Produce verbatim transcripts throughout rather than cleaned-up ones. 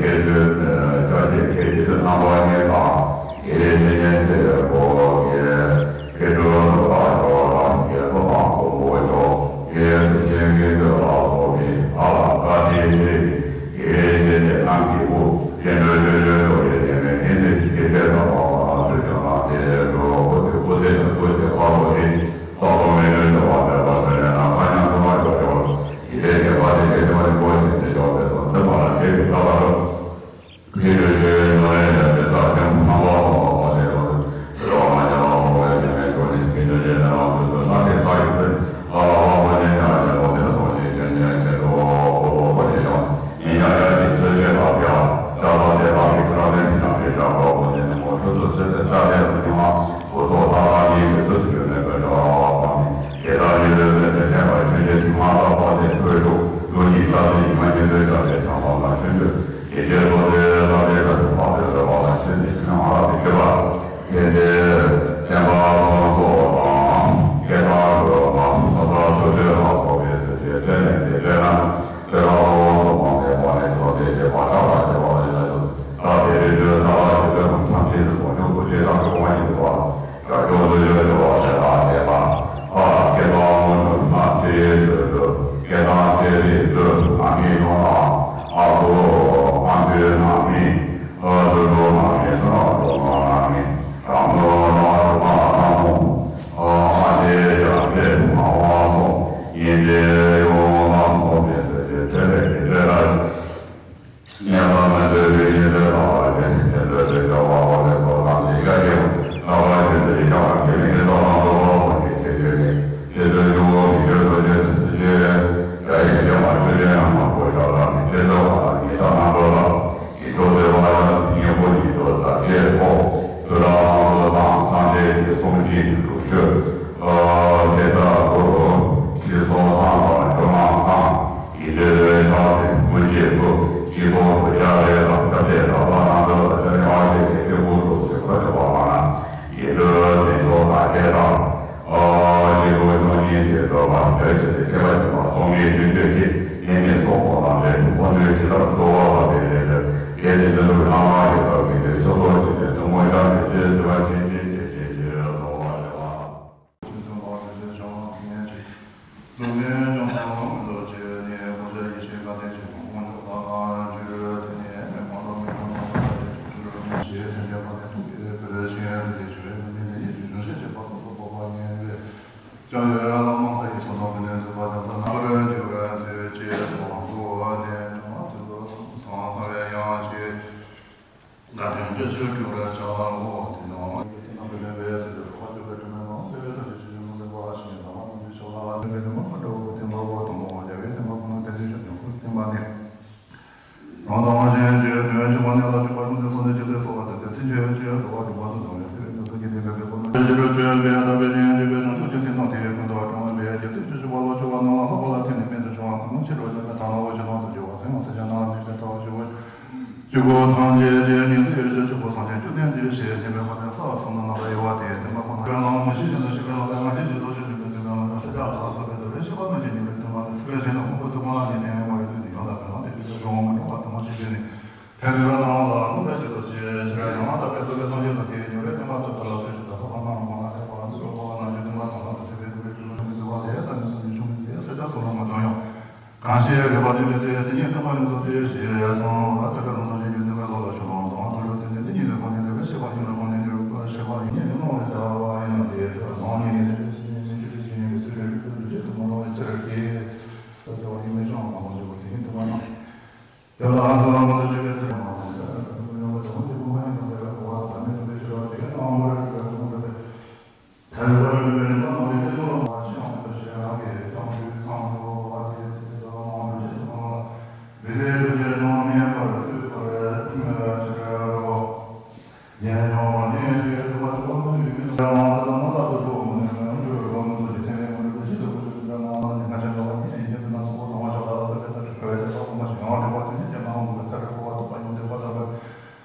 ཁྱེད་ཚོའི་ཕྱག་རྗེས་ཁྱེད་ཀྱི་ཚེ་རྣམ་པ་གཉིས་དང་། ཡེ་ཤེས་ཉན་ཚེ་ཡོད་པོ་ཡེ། ཁྱེད་ཚོའི་ལོ་ཙཱ་མཆོག་དང་རྒྱལ་པོ་སང་དགོན་པོ་མཆོག་ཡེ། དེ་བཞིན་གྱི་འདོད་ལ་སོགས་པའི་ཨ་ལ་བཀའ་དྲིན་ཆེ། ཡེ་ཤེས་ཀྱི་རྣམ་ཀྱི་བུ། སྐྱེ་འགྲོའི་ཆོས་སྤྱོད་སོགས་ཀྱི་དེ་མེད་ཡིན་ཏེ་སྐྱེ་ཚེ་དང་བ་ལ་སུ་བྱུང་ན་དེ་འགྲོ་བོ་དེ་བུ་དེ་ནི་བུ་དེ་བ་ལོ་ཡིན། སོ་སོ་མི་འདོད་འགྲོ་བ་མེད་པར་མི་ལེན་ན་ཁ་ཉང་ཚུལ་མ་འཇོག་ཆོག་ཡི་དེ་ཉེས་པ་དེ་ཉེས་ཆོག་རིན་པོ་ཆེ་དེ་ཆོག་པའི་སོ་མཐུན་པ་ལ་དེ་གི་ལྟ་བ་རུ། ཁྱེད་ཀྱི་ཆོས་ནོར་ལས་ཡོད་པའི་རྩ་ཆེན་པོ་རྣམ་པ་སོགས་ལ་སོགས་ཏེ་ལོ་ཟེར་རོ་མ་ཉམས་པ་སོགས་པའི་ཉམས་མེད་ཆོས་ཉིད་ཀྱི་ཆོས་ཀྱི་གནས་ལ་འདུས་སུ་ལྷ་དེ་ལྟ་ཡི་ཕུལ། ཨ་ལ་བ་སོ་ཉན་ཡང་ཉན་པོ་དེ་སོགས་ཀྱི་ཆོས་ཉན་ཆེད་དུ་འོ་ཁོ་ཆེ་ཡང་ཉན་ཡང་ཡང་གི་ཚོད་ཆེ་ལ་བྱ། ཤ་ལ་དེ་ལ་གི་ཁྲ་ལེན་གྱི་ནང་གི་བྱ་བ་པོ་དེ་ནི་མོ་ཁྲུ་ཚོ་ཚོད་དེ་ལྟ་དེ་སུ་མྱོང་ང་། འུ་ཚོ་ལྷ་ལ་ཉན་གྱི་ཚོད་ཆོས་ནས་བོད་འདྲ་བ་པ་མི་དེ་ལྟར་ཡོད་ལས་ཟེར་ཏེ་བསྟན་པ་ཆོས་ཀྱི་ཚིག་མ་ལ་བ་དེ་ཁོས་ཤོག་ལུགས་ཉིད་རྩ་ཚིག་ཉི་མ་ཉི་ཚོད་བྱ་བའི་བྱང་ལམ་ལ་ཆོས་ཆོས། དེ་ལྟར་ལོ་ཙཱའི་ས་ལེ་ལ་དུ་བག་ཏུ་རོལ་བ་ལ་ཆོས་ནི་ཆོས་ངག་ལ་དུ་སྤྱོད་པ། དེ་ལྟར་བསྟན་པ་སྲུང་སྐྱོབ་དང་སྐལ་བཟང་སྒྲོལ་མ་ལྷ་ས་ཆོས་སྤྱོད་ལ་སོགས་པའི་ཚུལ་གྱི་ཚེ་ལས་འདས་ཚེ་ན་ཆོས་ལ་དབང་དུ་མ་ངེས་པ་ནི་ཐོབ་སྟེ་དེ་བག་ཆགས་ལ་སྐྱེ་བ་ལས་ལ་ཡོད། ད་དེ་རིང་ཆོས་ས་ལ་ཞིག་ཏུ་ཐམས་ཅད་དུ་སོགས་ཆོས་སྐུ་ཇི་ལྟར་འཁྲུལ་བ་ཉིད་དུ་བ། བྱ་སྤྱོད་ལུས་ཡོད་འགྲོ་བ་ཞེས་པ་བྱས་པ། ཨ་སྐལ་བཟང་དངོས་གྲུབ་ལྷ་ཚེ་ཡི་ཚུལ་དུ་སྐལ་བཟང་ཚེ་རིང་གཙོས་ཨ་མའི་ཡོངས་དང་ཨ་ཁུ་ཨ་མདོའི་ནང་མི་ཨ་ཀླུ་སྒྲུབ་ནང་མི་བསོད་ནམས་སྒྲོལ་མ་ནང་མི་དྲང་མོ་ལ་རུ་མ་ལྷ་མོ་ཨ་ཨ་ཅེ་རྒྱ་ཚེ་མ་བ་སོགས་ཡིན་ཏེ་ཡོངས་ལ་སོགས་པའི་ཚེ་ཆོས་ལས་ཀྱི་ཚེ་ལ། ཉན་པ་མི་འདོད་པའི་ཉེས་པའི་ལྟ་བ་ཅན་ནི་ཆེད་དུ་དེ་བྱ་བ་འོ་ལས་ཚོགས་དང་ལས་ཀ་ཡིན། ལྟ་བ་ཆེད་དུ་ཡི་དམ་དགེ་བའི་ཚོགས་དང་འགྲོ་བ་སོགས་ཀྱི་ཆེད་དུ་ནི་ཆེད་དུ་འཇུག་མི་ཆོས་ཐོས་རྗེ་ནི་སྲིད་ཞིའི་དགྲ་ཡི་སྐྱེ་བ་ཆོས་ཅན་ཡང་དག་པོ་བྱ་བ་ནི་ཆེད་དུ་བ་དང་ཉེས་བྱ་རྣམ་པ་ལ་ཡིད་འཕྲོག་བདེ་བ་ཡང་སྙིང་པོ་ཉིད་དུ་ཟབ་རྒྱས་པོ་ཚུལ་ལ་སྣང་ཚུལ་དང་སངས་རྒྱས་ཀྱི་གསུང་བཞིན་དུ་ཆོས་དེ་ལྟ་བུ་ཁྲིད་སོགས་དང་དང་ཆོས་མང་ཁང་། ཡིན་ཏེ་ལོའི་ཕྱག་དེ་སྔོན་ཆད་དུ་སྤྱི་ཚོགས་སུ་ཤ་རེ་དང་སྐྱབས་རྗེ་དང་བླ་ན་མཛད་པ་ལྟར་ཡང་ཞེས་བྱས་ཏེ་དབུ་སོགས་ཀྱི་ཁ་ཆེ་བ་མ་ན་ཡིན་ལོའི་དེ་ཚོགས་དང་སྐད་དང་། ཨ་སྤྱི་ཚོགས་ཆོས་ཉིད་ཀྱི་འདོད་པ་འདོད་ཆེད་དུ་མཁས་པ་ཡིན་པ་སོང་ངེས་ཆོས་སྤྱོད་ཀྱི་ཡེ་ནས་སོགས་པ་དང་འབྲེལ་ཏེ་ཁོ་ཚོའི་ཇི་ལྟར་གསོལ་བ་བཏབ་པའི་ལས་དེ་གལ་ཆེ་ལ་ལུགས་ལྷག་མ་ཡོད་པ་མི་འདོད་ཆོས་ཚོགས་ཀྱི་ནས་དུ་མོ་ཡང་དེ་ཆོས་ཟེར་བ་ཆེན་ཆེན་ཆེ་ཆེ་ཆེ་གསོལ་བ་རེ་བ། དགའ་སྟོན་སྤྱི་ཕྱིར་གྱུར་བར་བྱ་བའོ། དེ་ཡང་དེ་ན་བུ་ལོན་པས་ཟེར་ཏེ་རོགས་པ་སྤྱོད་པའི་སྒྲོན་མེ་ལོང་དེ་བས་ཐ་དད་ཆོས་ཅན་མ་ལུས་པ་ཞིག་ཡིན་ལ་མ་དམ་པའི་ཕྱོགས་ལ་དམ་པའི་དེ་མ་མ་འདྲ་བོ་དེ་འབབ་པ་དང་མོ་བ་རྒྱ་བའི་དེ་མ་ཁོ་ན་དེ་ལས་ཆོས་ཅན་ཁོ་བསྟན་པ་ནི། རང་དང་མ་ཞེན་བཅས་དོན་གཅིག་པ་གནས་ལ་འཇུག་པ་བྱུང་སྟེ་སོང་སྟེ་ཇི་སྲིད་སོ་བ་དེ་སྲིད་ཚིག་ཆོས་ཅན་འགྲོ་བ་སྒྲུབ་པ་དང་སྡོམ་པའི་སྲིད་པའི་དོན་དུ་ཀྱི་བསྟན་པའི་དཔེ་པོ་ན་ཆོས་ཅན་ཆོས་པའི་དམ་པའི་ཞེན་བཅས་པའི་བྱང་ཆུབ་ཀྱི་སེམས་དང་དེའི་ཀུན་ཏུ་སྤྲང་བའི་ཇི་སྲིད་ཆོས་ཞུ་བ་ལ་ཆོས་པ་རྣམས་ལ་ལྷག་པ་ལ་བརྟེན་ནས་རྨད་དུ་བྱུང་བ་ཀུན་སློང་ཕྱི་རོལ་ཡོད་པའི་དག་སྣང་བ་ཇི་ལྟར་དུ་འཇུག་པ་ཚེ་སྔ་ཚེ་ཆད་ནང་ལ་དམིགས་པའི་ཐབས་ཞུ་བ། ཆོས་སྐུ་ཐམས་ཅད་ཀྱི་ཉེར་འཚེ་ཡོད་ཕྱིར་ཆོས་སྐུ་ཐམས་ཅད་བཅོམ་ལྡན་འདས་ཞེས་བསྙད་པའི་བར་དུ་ས་གསུམ་དུ་རྣམ་པར་དབྱེ་བ་སྟེ། བསྟན་པ་ཁོ་ན་ལ་མི་ཤེས་བཞིན་དུ་ཤེས་པའི་ལམ་ལ་ང་རྒྱལ་གྱི་ལྡོག་ཕྱིར་ཞུགས་པའི་དོན་ལ་ནི་སེམས་ཅན་ལ་སོགས་པའི་འདོད་པའི་ཤེས་པ་རྣམས་ཀྱིས་བསྙད་པའི་བསྟན་པ་ནི་ཚིག་གི་ཞེན་དང་མངོན་པར་རྟོགས་པ་རྣམས་ཀྱིས་བསྟན་པ་རེད། དེ་ནི་ཡང་དག་པའི་ལམ་དེ་ཆོས་ཅན་གཞུང་མ་ཡིན་པ་དུ་མ་ཞིག་བྱས་ནས་ཐལ་འགྱུར་རྣམས་ལ་མངོན་པར་བྱེད་དོ་ཅེས་བྱ་བ་ཡང་དག་པའི་ཚུལ་གྱིས་སངས་རྒྱས་དང་དེའི་ཉེ་བའི་བསྟན་པ་སྟོབས་དག་ལ་ཚུལ་བཞིན་དུ་ལྷག་པར་སྨྲ་བ་དང་ཐེག་པ་འདི་རུ་འཕགས་པ་རྣམས་ཀྱི་སྟོན་པ་དང་ལམ་དུ་ཐེག་པའི་སྒྲུབ་པའི་རྒྱུ་ལ་མི་འདུ་བ་ལས་ད་ནི་སངས་རྒྱས་བྱུང་མིན་ཏེ་ཟེར་བྱ་སོགས་ལ་མི་འདོན་ཡང་། གང་ཞིག་རིགས་པ་མཐུན་པའི་ཚེ་དེ་ཉིད་བསྟན་པ་ཡོངས་སུ་ཐེག་ཞེས་གསུངས་པ་ལྟར། དེ་ལྟར་ལམ་དང་ཉེ་བའི་བསྟན་པའི་ལམ་ལ་ཆོས་ལམ་དང་དོན་གྲུབ་བསྟན་ཏེ་འདི་ཉིད་ལས་ཁོ་ནའི་འདོད་པའི་ཤེས་པ་ཉིད་ལ་ཁོ་ནའི་འདོད་པའི་ཤེས་པ་ཉིད་ཉིད་ནི་སྣང་བར་བྱ་བ་ཡིན་ནོ་དེ་ལྟར་ལམ་ཉིད་ནི་འདོད་པའི་ཚུལ་ཉིད་མི་འཁྲུལ་པའི་ཆོས་ཉིད་ཀྱི་ཚུལ་ལས་རིགས་པས་འདུ་བྱེད་དུ་མ་རུང་བའི་ཕྱིར་ཏེ། ལྟ་བ་ཡིན་མིན་ཅང་མ་གཏོགས་འཇུག་པ་དེ་ཉིད་སྟོན་པ་རྣམས། དེ་ལ་ཨ་ཚོ་མ་ལ་བཅུག་པའི་ཚེ་མ་ལ་ཡོད་པ་དང་མི་འདོད་པའི་ཕྱིར་རོ་ཞེས་སྣང་བར་བྱེད་པ་ནི་འདོད་པའི། ཐལ་བར་འདོད་པའི་རིགས་པ་སྣང་བའི་ཕྱིར་རོ། མ་ཕྱི་ཡང་འདོད་ཞེས་རང་གི་ཐོག་མའི་ཚང་དུ་བ་དེ་ཚེ་ལ་མ་འདོད་ཅེས་སྣང་ལ། འདོད་པའི་རྒྱུ་ཅན་ཀྱང་མེད་པར་བཅུག་པར་ཕྱིར་རོ། ཡང་ཡང་བ་ནི་ཞེས་འདོད་པ་ཆོག་མི་འདོད་ཀྱི་མི་འདོད་པའི་ངང་དུ་ལ་མ་ལ་དུ་འགྲོ་མི་འདོད་པའི་འོང་འགྲོ་བའི་རོ་མི་འདོད་ཀྱི་སེམས་ལས་མི་འདོད་པའི་ཕྱིར་དུ་བཅུག་པའི་ངང་ལ་ནི་ང་ཅག་འདོད་པ་ཉིད་ཡིན་ཞེས་འདོད་ན་སོགས་པ་སྣང་བ་ཞག་ལ་ལ་ཟེར་བའི་ལྟར་གྱི་ཁོ་བའི་ཆགས་པ་སྒོམ་པ་ཞིག་ཡང་འདོད་པ་དེ་ཉིད་ཀྱང་སྣང་བ་སྒོམ་པའི་ཚེ་རབས་འཁོར་བ་ཐོག་པ་ཡོང་འདོད་པ་ལྟ་བུ།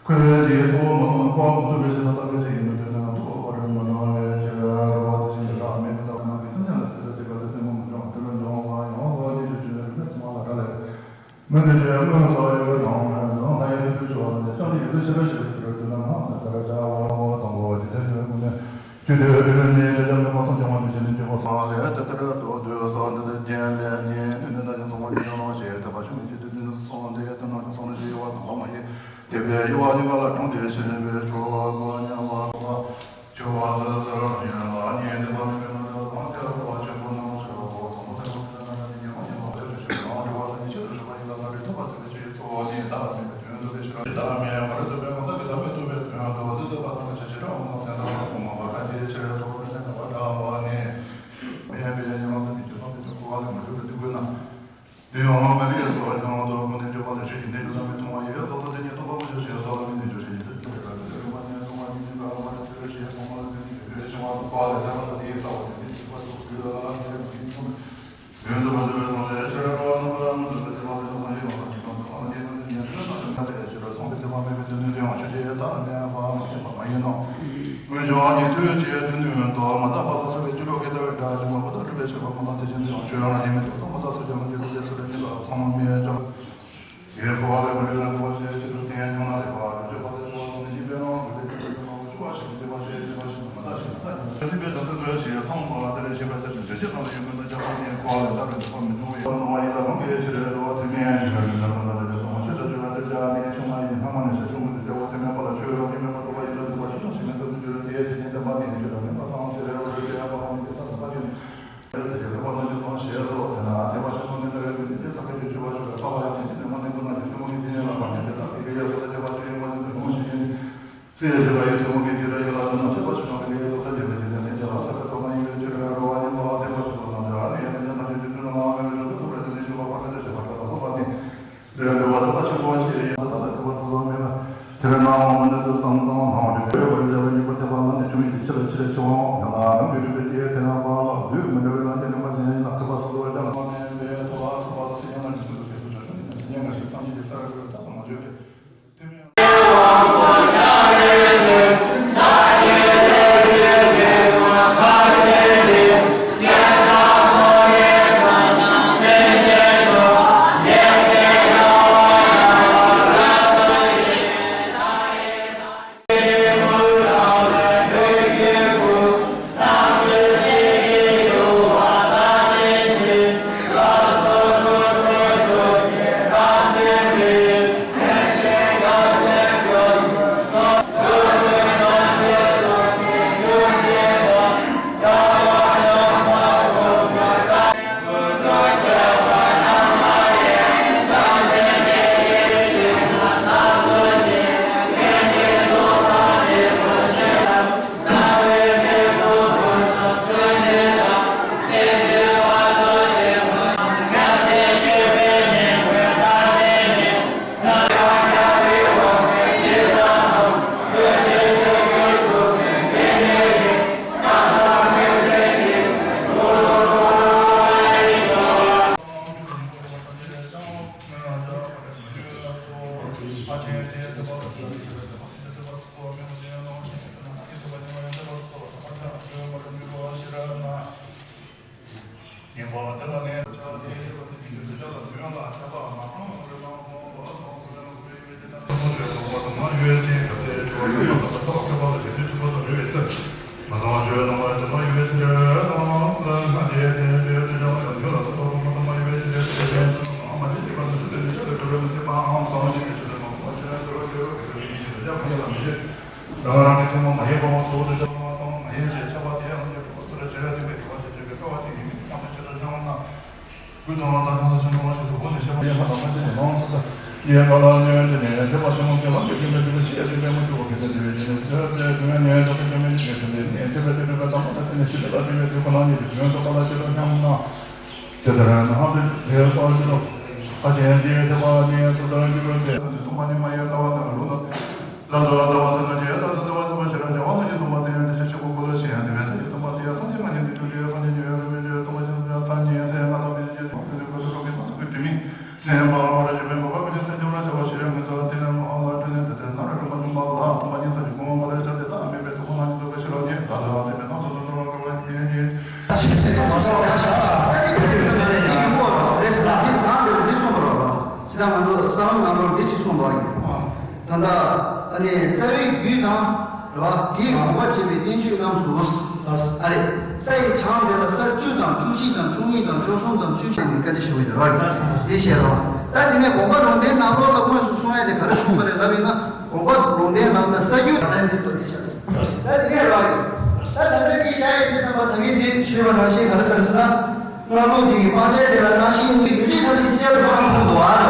ཁོ་བོའི་རྗེས་སུ་མ་ལྟུང་བ་མི་ལྟུང་བའི་ཕྱིར་ལ་ལྟ་བུའི་ཚེ་ཡིན་ནོ། དེ་ན་ཐུག་པར་མི་འདུག་པའི་ཕྱིར་རོ། དེ་བཞིན་དུ་བདག་མེད་པའི་ལྟ་བ་རྣམས་ཀྱི་ཐ་སྙད་ལ་ཟེར་བའི་དེ་ག་ཚོད་ལྟད་མོ་མི་འདྲ་བ་དེ་ལ་འབྱུང་བ་ཡང་ལ་ཉིད་ཀྱི་ཆོས་ནི་རིགས་པས་དུ་མ་ལ་དགའ་ལས། མི་འདི་ཆོས་མངོན་གསལ་ཡོད་དང་ལྷ་ཡི་ ད་ང་ཚོ་ས་ལམ་ནང་ལོགས་འདི་ཅིག་གསུངས་འདུག་ཨ། ད་ལྟ་ཨ་ནི་རྩ་བའི་རྒྱུད་དང་རེད་བ། དེའི་དགོངས་པ་འགྲེལ་བའི་བསྟན་བཅོས་རྣམས་སུ། ཨ་རེ། ས་ཡི་གྲངས་དེ་ལ་ས་བཅུ་དང་བཅུ་གཅིག་དང་བཅུ་གཉིས་དང་བཅུ་གསུམ་དང་བཅུ་བཞི་ནས་བཀའ་འདྲི་ཞུ་གི་ཡོད་རེད་བ། དེ་བཤད་རོགས། ད་དེ་ནས་དགོངས་པ་ལུང་བསྟན་ནང་ལོགས་ལ་དངོས་སུ་གསུང་ཡ་དེ་ག་རེ་གསུངས་པ་རེད་ལབ་ཡིན་ན། དགོངས་པ་ལུང་བསྟན་ནང་ལ་ས་རྒྱུད་ད་འདི་ལྟོས་དེ་བཤད་པ་རེད། ད་དེ་ནས་རོགས་ཡིན། ད་ད་ལྟ་འདི་བཤད་ཡོད་དེ་ཚང་མ་ད་གིན་དེ་ཞུས་པ་ནང་བཞིན་ག་རེ་ཟེར་ཟེར་ན། སྔ་ལོ་འདི་གི་སྤང་བྱ་དེ་ལ་སྣང་ཞེན་གཉིས་ཀྱི་ལུས་ཀྱི་ཐ་ཚིག་ཅི་ཡང་སྤང་ཐུབ་འདུག་ཨ།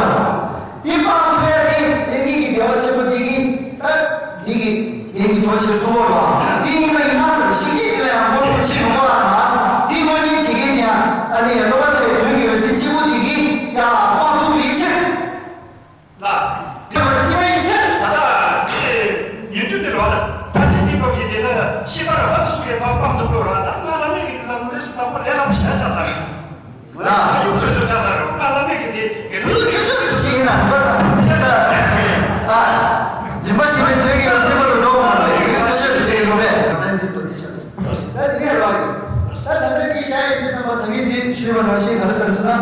འདི་སྤང་ཐུབ་ཡ་དེ་ལས་ངེས་ཀྱི་བདེ་བ་ཆེན་པོ་འདི་གིས་ད་འདི་གི་ངེས་ཀྱི་གྲོགས་ཆེར་གསུངས་པ་རེད་བ། འདི་ཡིན་པ་ཡིན་ན་ཟེར་ཞི་བདེ་དེ་ལ་ཡང་མགོ་འཐོམ་ཆེ་མི་དགོས་ཨ། ད་འདི་དངོས་གཉེན་བྱེད་མཁན་དེ་ཡང་ཨ་ནི་ཡ་ལོ་པ་ལྟ་བའི་དོན་གྱི་འོད་ཟེར་གཅིག་པུ་འདི་གིས་ཡ་སྤང་ཐུབ་ཡིན་ཟེར། ལ། དེ་བར་རྩིས་པ་ཡིན་ཟེར། ད་ལྟ་དེ་ཉན་རྒྱུ་དེ་རེད་བ། ད་ཕར་ཕྱིན་གཉིས་པོ་གི་དེ་ལ་ཤེས་པ་རང་བབས་སུ་ཡོད་པ་སྤང་ཐུབ་དགོས་རེད་བ། ད་ ད་གིན་འདི་ཞུས་པ་ནང་བཞིན་ག་རེ་ཟེར་ཟེར་ན།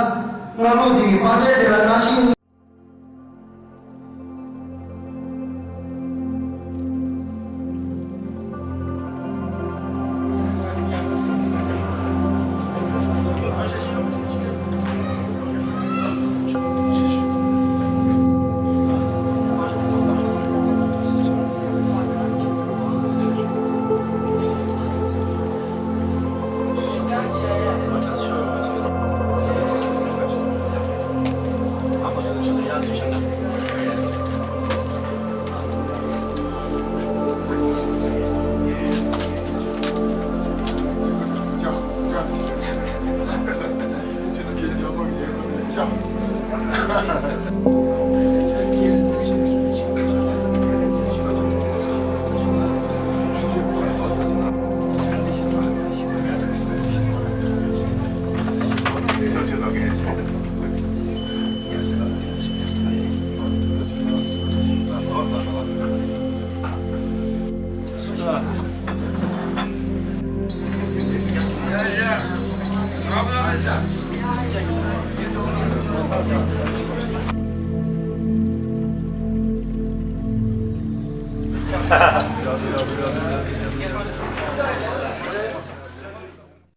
སྔགས་ལུགས་འདི་གི་སྤང་བྱ་དེ་ལ་བརྣག་ཤིང་།